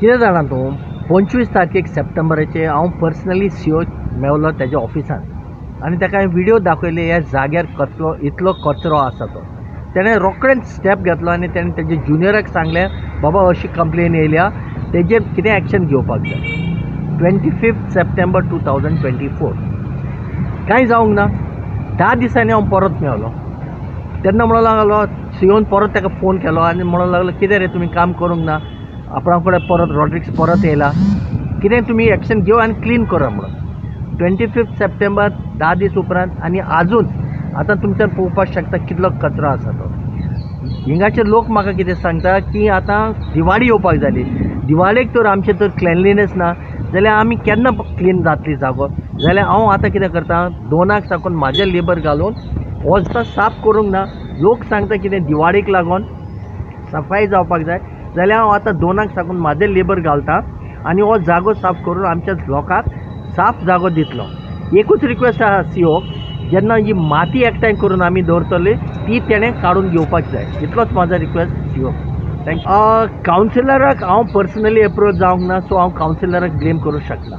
कितें जाणा तूं, 25 तारखेक सप्टेंबराचे हांव पर्सनली सीओ मेवलो तेज्या ऑफिसान आनी ताका हांवें विडियो दाखयले ह्या जाग्यार कसलो इतलो कचरो आसा तो. तेणें रोखडेंच स्टेप घेतलो आनी तेणें तेजे जुनियराक सांगलें, बाबा अशी कंप्लेन येयल्या, तेजेर कितें एक्शन घेवपाक जाय. 25 सप्टेंबर 2024 कांय जावंक ना. 10 दिसांनी हांव परत मेवलो तेन्ना म्हणूंक लागलो, सीओन परत ताका फोन केलो आनी म्हणूंक लागलो, कितें रे तुमी काम करूंक ना, आपणा कडेन परत रॉड्रिक्स परत येयला, कितें तुमी एक्शन घेव आनी क्लीन करा म्हणून. 25 सप्टेंबर 10 दीस उपरांत आनी आजून आतां तुमच्यान पळोवपाक शकता कितलो कचरो आसा तो. हिंगाचे लोक म्हाका कितें सांगता की आतां दिवाळी येवपाक जाली, दिवाळेक तर आमचें तर क्लिनलीनेस ना जाल्यार आमी केन्ना क्लीन जातली जागो. जाल्यार हांव आतां कितें करता, 2 साकून म्हाजें लेबर घालून हो साफ करूंक ना. लोक सांगता कितें दिवाळेक लागून सफाई जावपाक जाय, जाल्यार हांव आतां 2 साकून म्हाजें लेबर घालता आनी हो जागो साफ करून आमच्या लोकांक साफ जागो दितलो. एकूच रिक्वेस्ट आसा सीओक, जेन्ना ही माती एकठांय करून आमी दवरतली ती तेणें काडून घेवपाक जाय, इतलोच म्हाजो रिक्वेस्ट सीओक. Thank you. कावन्सिलराक हांव पर्सनली एप्रोच जावंक ना, सो हांव कावन्सिलराक ब्लेम करूंक शकना.